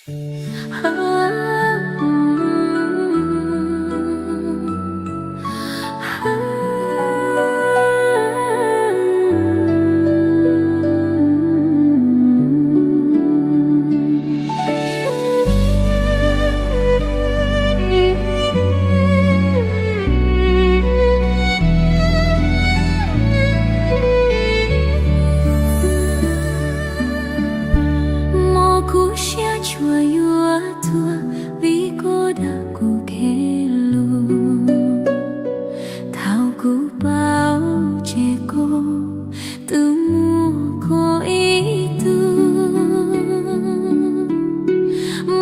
Muab kuv siab tsuas yuav tuag vim koj dag kuv kev lus. Thaum kuv paub tseg koj, twb muaj koj ib tug.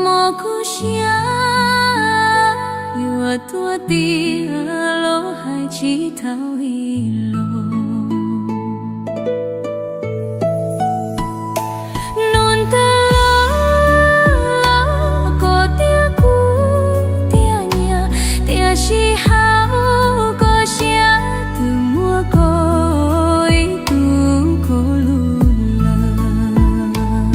Muab kuv siab yuav tuag tiag los hais tsis tau ib los. Nug ntawm los los koj tias kuv tiag nyiam, tiam sis hauv koj siab twb muaj koj ib tug koj lub lawm.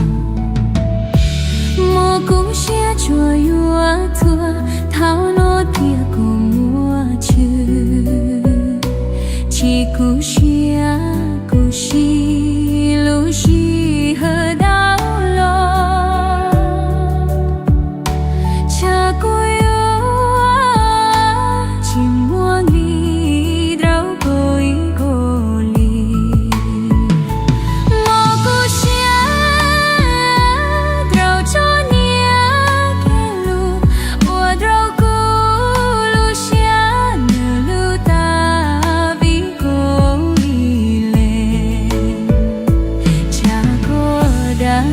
Muab kuv siab tsuas yuav tuag, thaum no tias koj muaj tswv. Tsis khuv siab kuv siv lub sij hawm dau los, tsam kuv yuav tsis muaj nqis rau koj ib koj li. Muab kuv siab rau tso niam kev lus, ua rau kuv lub siab nws lwj tag vim koj ib leeg, tsam koj dag.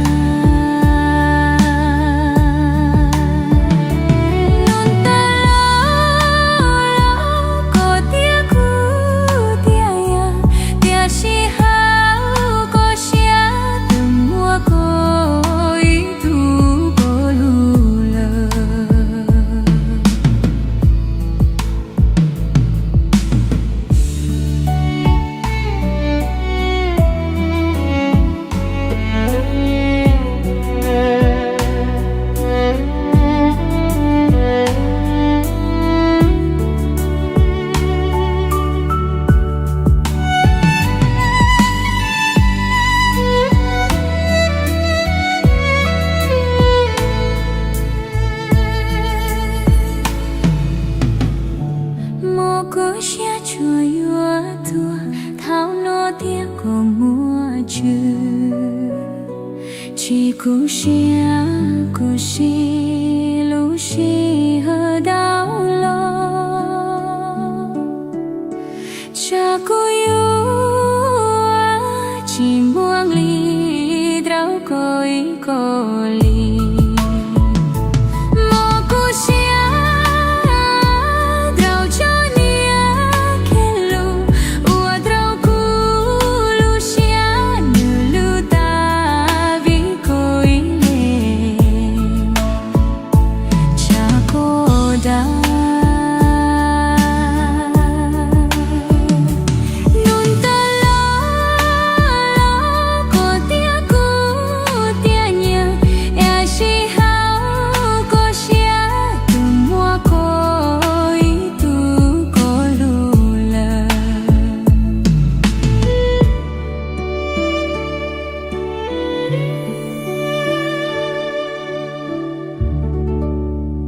Nug ntawm los los koj tias kuv tiag yam, tiam sis hauv koj siab twb muaj koj ib tug koj lub lawm. Muab kuv siab tsuas yuav tuag, thaum no tias koj muaj tswv. Tsis khuv siab kuv siv